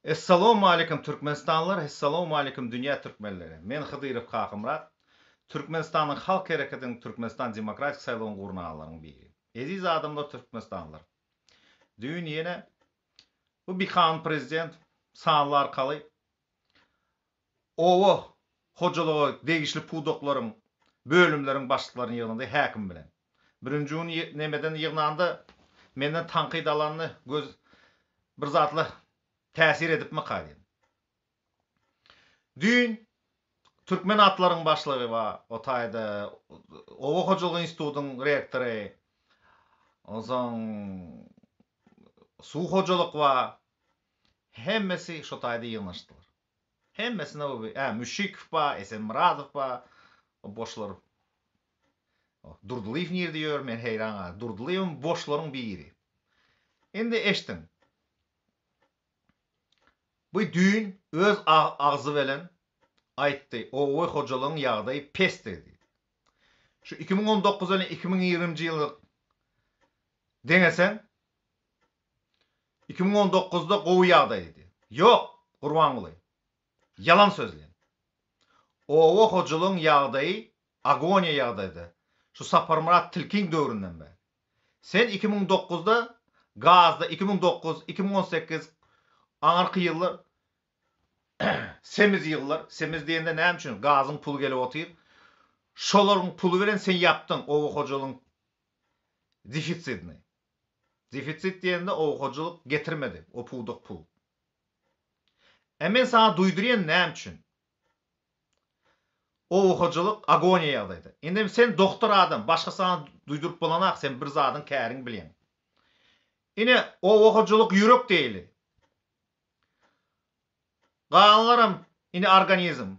Essalawmaleýkim Türkmenistanlylar Essalawmaleýkim dünýä türkmenleri. Men Hydyrow Kakamyrat. Türkmenistanyň Halk Hereketiniň Türkmenistan Demokratik saýlawyň gurnanlaryň biri. Eziz adamlar Türkmenistanlylar. Düýn ýene bu bikanun prezident sanly arkaly oba hojalyga degişli pudaklaryň bölümleriň başlyklaryny ýygnady häkim bilen. Birinji gün nemeden ýygnanda menden tankyt alanyny göz bir zatla täsir edipmika diýdim. Düýn Türkmen atlaryň başlygy bar o taýda oba hojalyk institutyň rektory onsoň suw hojalyk bar hemmesi şo taýda ýygnaşdylar. Hemmesine bu ä Müşşikow bar, Esenmyradow bar, o boşlar. Durdylyýew nirde ýör men heýran galdym. Durdylyýewem boşlaryň biri. Indi eşdiň. Bu düýn öz agzy bilen aýtdy, oba hojalygyň ýagdaýy pesdir diýdi. Şu 2019 bilen 2020-nji ýyly deňeseň, 2019-da gowy ýagdaýdy. Ýok, Gurbanguly. Ýalan sözleýän. Oba hojalygyň ýagdaýy agoniýa ýagdaýda. Şu Saparmyrat tilkiň döwründen bäri. Sen 2009-da gazda 2009, 2018 aňyrky ýyllar semiz ýyllar, semiz diýende näme üçin? Gazyň puly gelip otyr. Şolaryň puly bilen sen ýapdyň oba hojalygyň defisidini. Defisit diýende oba hojalyk getirmedi o pudak pul. E men saňa duýdurýan näme üçin? Oba hojalyk agoniýa ýagdaýda. Indem sen doktor adam, başga saňa duýduryp bolanak, sen bir zadyň käriň bilýäň. Ine oba hojalyk ýürek diýeli. Galanlaram ine organizm.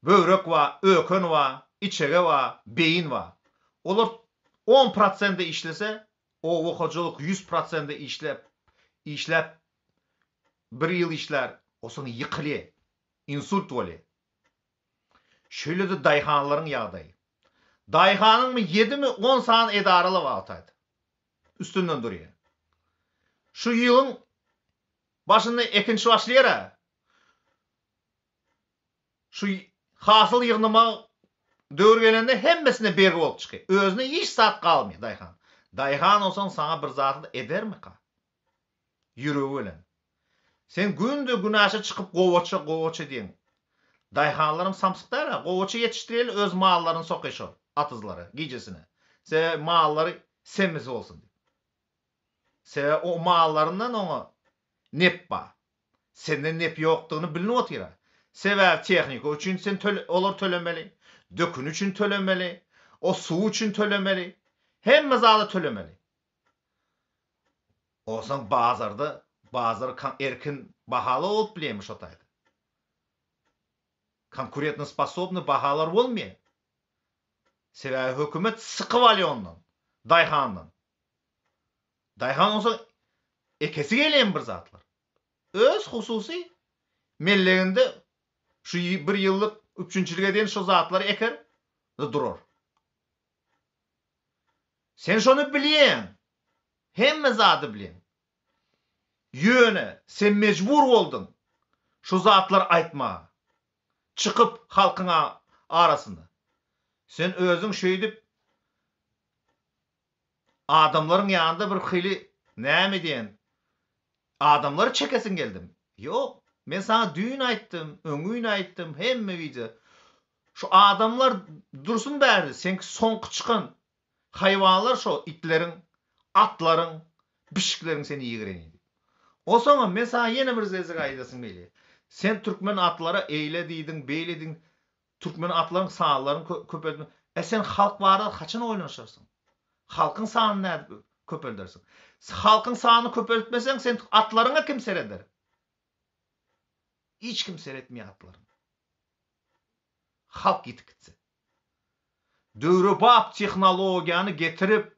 Böwrek bar, öken bar, içege bar, beýin bar. Olar on prosende işlese, oba hojalyk ýüz prosende işläp, işläp bir ýyl işlär, osoň ýykylýar, insult bolýar. Şeýle-de daýhanlaryň ýagdaýy. Daýhanyňmy ýedimi, on sany edaraly bar otayda. Üstünden durýar. Şu ýylyň başynda ekinçi başlaýar-a. Şu hasyl ýygnama döwür gelende hemmesine bergi bolup çyky. Özüne hiç zat galmyýar daýhan. Daýhan bolsaň saňa bir zat edermika? Ýüregi bilen. Sen günde günaşa çykyp gowaça gowaça diýeň. Daýhanlaram samsyk däl-ä. Gowaça ýetişdireli öz mallaryny soky şol atyzlara gijesine. Sebäbi mallary semiz bolsun diýip. Sebäbi o mallaryndan oňa nep bar. Sende nep ýokdugyny bilinip otyra. Sebäbi tehnika üçin sen töle olar tölemeli, dökün üçin tölemeli, o suw üçin tölemeli. Hemme zada tölemeli. Onsoň bazarda bazar erkin bahaly bolup bilýärmi şo taýda? Konkurentnosposobnyý bahalar bolmaýar. Sebäbi hökümet sykyp alýar ondan, daýhandan. Daýhan bolsa ekesi gelýän bir zatlar. Öz hususy melleginde şu bir ýyllyk üpjünçilik edýän şu zatlary eker we durar. Sen şony bilýäň. Hemme zady bilýäň. Ýöne sen mejbur bolduň şu zatlary aýtmaga. Çykyp halkyň arasynda. Sen özüň şeýdip Adamlaryň ýanynda bir hili näme diýen adamlary çekesiň geldimi? Ýok. Men saňa düýn aýtdym, öňňün aýtdym, hemme wideo. Şu adamlar dursun bärde, seňki soňky çykan haýwanlar şo itleriň, atlaryň, pişikleriň seni ýigrenýär diýip. Onsoňam men saňa ýene bir zezek aýdasym gelýär. Sen türkmen atlara eýle diýdiň, beýle diýdiň. Türkmen atlaryň sanlaryny köpeltme. E sen halk barada haçan oýlanyşarsyň? Halkyň sanyny nädip köpeldersiň? Halkyň sanyny köpeltmeseň sen atlaryňa kim sereder? Hiç kim seretmeýär atlaryňa. Halk ýitip gitse. Döwrebap tehnologiýany getirip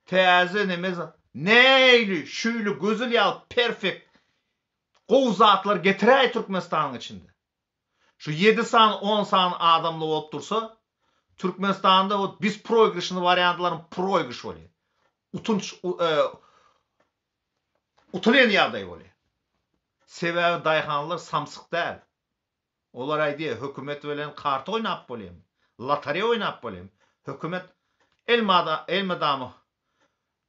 täze neme nähili şeýle gözel ýaly perfekt gowy zatlar getiräý Türkmenistanyň içinde. Şu ýedi sany on sany adamly bolup dursa Türkmenistanda o besproigryşnyý wariantlaryň proigryş bolýar. Utunç utulýan ýagdaý bolýar. Sebäbi daýhanlar samsyk däl. Olar aýdýar, hökümet bilen karta oýnap bolýarmy? Lotoreýa oýnap bolýarmy? Hökümet elmada, elmydama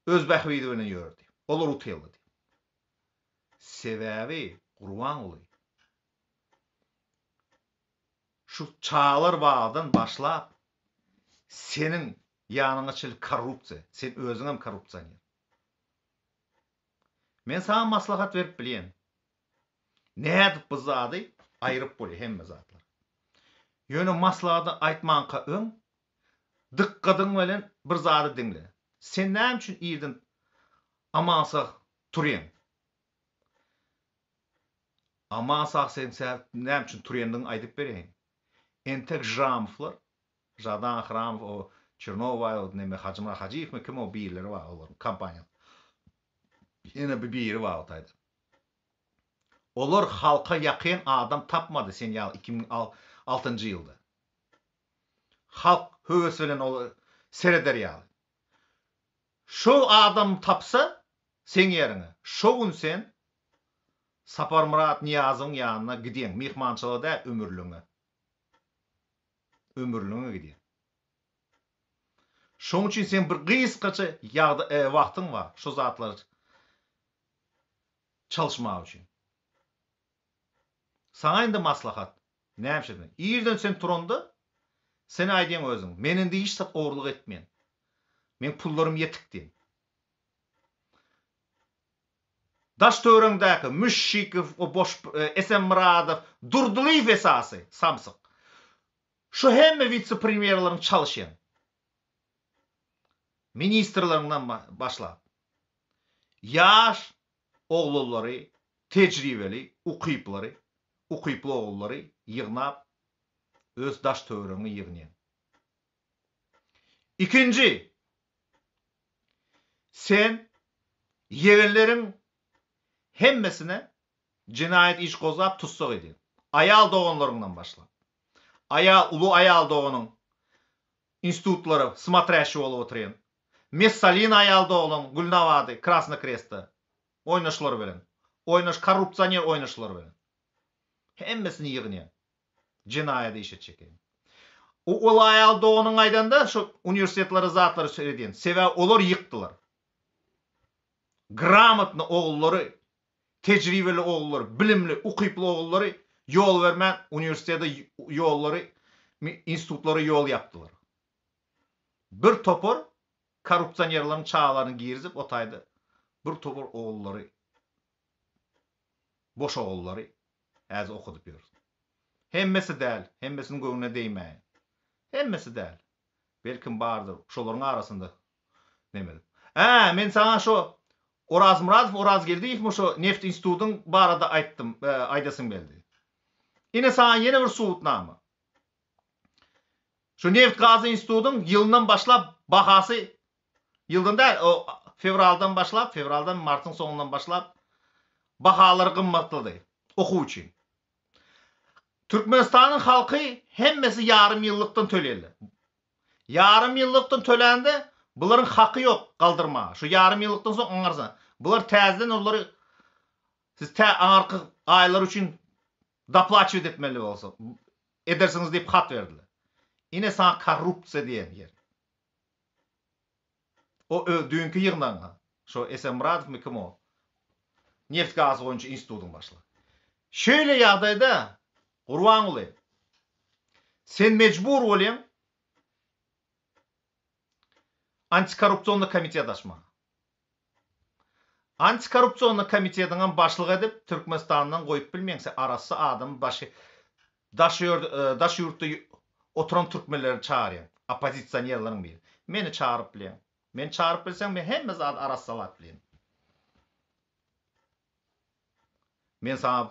öz bähbidi bilen ýördi. Olar utýarlar diýip. Sebäbi Gurbanguly şu çagalar bagdan başlap seniň ýanyňa çenli korrupsiýa, sen özüňem korrupsioner. Men saňa maslahat berip bilýän. Nädip bu zady aýryp bolýar hemme zatlary. Ýöne maslahady aýtmanka öň dykgadyň bilen bir zady diňle. Sen näme üçin irden aman sag turýaň? Aman sag sen näme üçin turýandygyňy aýdyp bereýin. Entek Žramowlar Žadan Hramow o Çernowaý o neme Hajymyrat Hajyýewmi kim o birleri bar olaryň kompaniýasy. Ýene bir biri bar o taýda. Olar halka ýakyn adam tapmady sen ýaly 2006-njy ýylda. Halk höwes bilen ol sereder ýaly. Şo adam tapsa seň ýeriňe şo gün sen Saparmyrat Nyýazowyň ýanyna gidýäň myhmançylyga däl ömürligiňe. Ömürligiňe gidýär. Şoň üçin seň bir gysgaça ýagda wagtyň bar şo zatlary çalyşmak üçin. Saňa indi maslahat, näme üçin? Irden sen turanda sen aýdýaň özüň, men indi hiç zat ogurlyk etmeýän. Meň pullarym ýetik diýen. Daş-töweregiňdäki Müşşikow, o boş Esenmyradow, Durdylyýew esasy, samsyk. Şu hemme witse-premýerleriň çalyşýan. Ministrleriňden başlap. Ýaş oglanlary, tejribeli, ukyplary, ukyply ogullary ýygnap, öz daş-töweregiňi ýygnaýaň. Ikinji, Sen ýegenleriň hemmesine jenaýat iş gozgap tussag edýäň. Aýal doganlaryňdan başlap. Aýal, uly aýal doganyň institutlara smotrýaşşi bolup oturýan. Messalina aýal doglan Gülnabady Krasny Krestde oýnaşlary bilen. Oýnaş korrupsioner oýnaşlary bilen. Hemmesini ýygnaýan. Jenaýat işe çeken. O ol aýal doganyň aýdanda şo uniwersitetlere zatlary seredýän. Sebäbi olar ýykdylar. Gramotny ogullary, tejribeli ogullary, bilimli, ukyply ogullary ýol bermän uniwersitete ýollary, institutlara ýol ýapdylar. Bir topar korrupsionerleriň çagalaryny girizip o taýda bir topar ogullary boş ogullary häzir okadyp ýörüs. Hemmesi däl, hemmesiniň göwnüne degmäýin. Hemmesi däl. Belkim bardyr, şolaryň arasynda neme edip. Ä, men saňa şo Orazmyradow, Orazgeldiýewmi şo neft institutyň barada aýtdym, aýdasym geldi. Ine saňa ýene bir subutnama. Şu neft-gaz institutyň ýylyndan başlap bahasy ýyldan däl, o fewraldan başlap, fewraldan martyň soňundan başlap bahalary gymmatlady okuw üçin. Türkmenistanyň halky hemmesi ýarym ýyllykdan töleýärler. Ýarym ýyllykdan tölände bularyň haky ýok galdyrmaga. Şu ýarym ýyllykdan soň aňarsa. Bular täzeden olary siz tä aňarky aýlar üçin doplaçiwat etmeli bolsa edersiňiz diýip hat berdiler. Ine saňa korrupsiýa diýen ýer. O öz düýnki ýygnagyňa, şo Esenmyradowmy kim o, neft-gaz boýunça institutyň başlygy. Şeýle ýagdaýda, Gurbanguly, sen mejbur bolýaň antikorrupsionnyý komitet açmaga. Antikorrupsionnyý komitetiňem başlygy edip Türkmenistandan goýup bilmeýäň sen arassa adamy başy daş daş ýurtda oturan türkmenleri çagyrýaň oppozisionerleriň biri meni çagyryp bilýäň meni çagyryp bilseň men hemme zady arassalap bilýän men saňa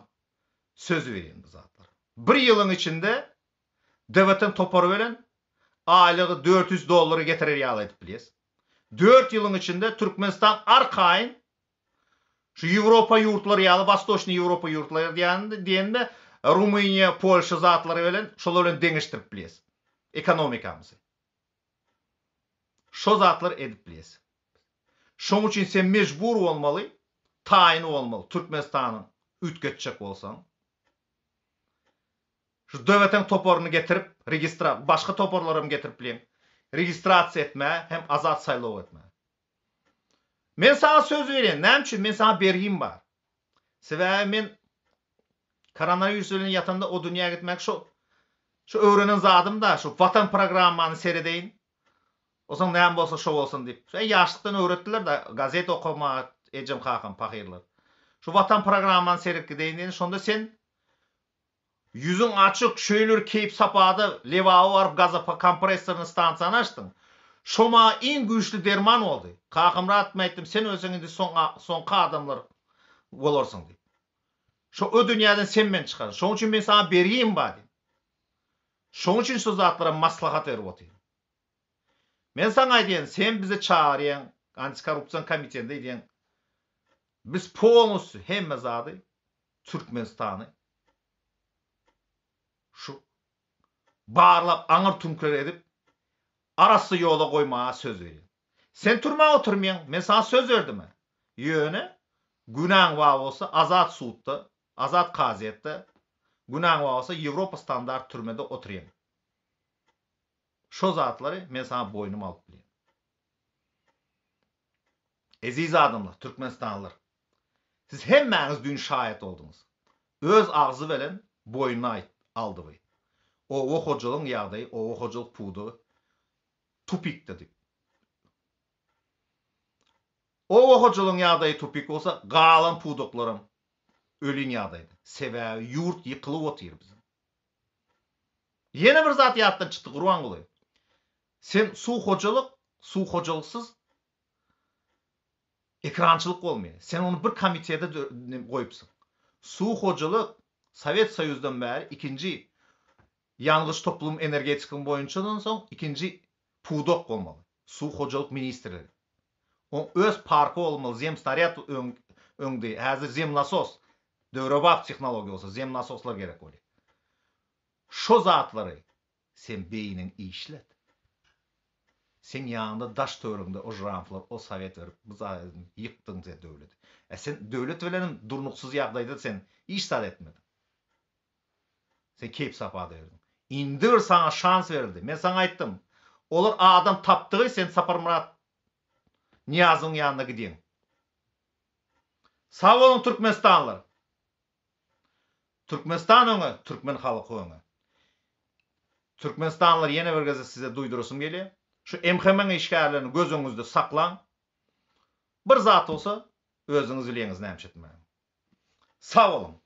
söz berýän bu zatlara bir ýylyň içinde DWT topary bilen aýlygy 400 dollara getirer ýaly edip bilýäs. Dört ýylyň içinde Türkmenistan arkaýyn şu Ýewropa ýurtlary ýaly, Wastoçnyý Ýewropa ýurtlary diýende, diýende Rumyniýa, Polşa zatlary bilen şolar bilen deňeşdirip bilýäs ekonomikamyzy. Şo zatlary edip bilýäs. Şoň üçin sen mejbur bolmaly, taýyn bolmaly Türkmenistanyň. Üýtgetjek bolsaň. Şu döweteň toparyny getirip registra başga toparlaram getirip bileň. Registrasiýa etmä hem azat saýlaw etmä. Men saňa söz berýän. Näme üçin? Men saňa bergim bar. Sebäbi men koronawirus bilen ýatanda o dünýä gitmek şu şu öwrenen zadym da şu watan programmany seredeýin. Onsoň näme bolsa şo bolsun diýip. Şu ýaşlykdan öwretdiler da gazet okamaga ejem kakam pahyrlar. Şu watan programmany seret gideýin diýen şonda sen Ýüzüň açyk, şeýle bir keýp-sapada Lebaba baryp gazapa kompressorny stansiýany açdyň. Şo maňa iň güýçli derman boldy. Kakamyrat men aýtdym, sen ölseň indi soň soňky adamlar bolarsyň diýip. Şo o dünýäden sen meni çykar. Şoň üçin men saňa bergim bar diýip. Şoň üçin şu zatlara maslahat berip otyryn. Men saňa aýdýan, sen bizi çagyrýaň, antikorrupsion komitende diýýäň. Biz polnusýu hemme zady Türkmenistany şu barlap aňyr tüňker edip arassa ýola goýmaga söz berýän. Sen türmä oturmaýaň, men saňa söz berdim-ä. Ýöne günäň bar bolsa azat sudda, azat kazyýetde, günäň bar bolsa Ýewropa standart türmede oturýaň. Şo zatlary men saňa boýnuma alyp bilýän. Eziz adamlar, türkmenistanlylar! Siz hemmäňiz düýn şaýat bolduňyz. Öz agzy bilen boýnuna aýt, aldy bu. Oba hojalygyň ýagdaýy, oba hojalyk pudagy tupikde diýip. Oba hojalygyň ýagdaýy tupik bolsa, galan pudaklaram ölin ýagdaýda. Sebäbi ýurt ýykylyp otyr biziň. Ýene bir zat ýatdan çykdy Gurbanguly. Sen suw hojalyk, suw hojalyksyz Ekrançylyk bolmaýar. Sen ony bir komitede goýupsyň. Suw hojalyk Sowet Soýuzdan bäri ikinji ýangyç toplum energetikaň boýunçadan soň ikinji pudak bolmaly. Suw hojalyk ministrligi. Oň öz parky bolmaly, zemsnarýad öňdi, häzir zemnasos, döwrebap tehnologiýa bolsa zemnasoslar gerek bolýar. Şo zatlary Sen beýniň işlet. Seň ýanyňda daş töweregiňde o žramflar o sowet berip bu zat ýykdyň sen döwleti. E sen döwlet bilenem durnuksyz ýagdaýda sen hiç zat etmediň. Sen keýp sapada ýördüň. Indi bir saňa şans berildi. Men saňa aýtdym. Olar adam tapdygy sen Saparmyrat Nyýazowyň ýanyna gidýäň. Sag boluň Türkmenistanlylar. Türkmenistan öňe, türkmen halky öňe. Türkmenistanlylar ýene bir gezek size duýdurasym gelýär. Şu MHM-iň işgärlerini göz öňüňizde saklaň. Bir zat bolsa özüňiz bilýäňiz näme etmäni. Sag boluň.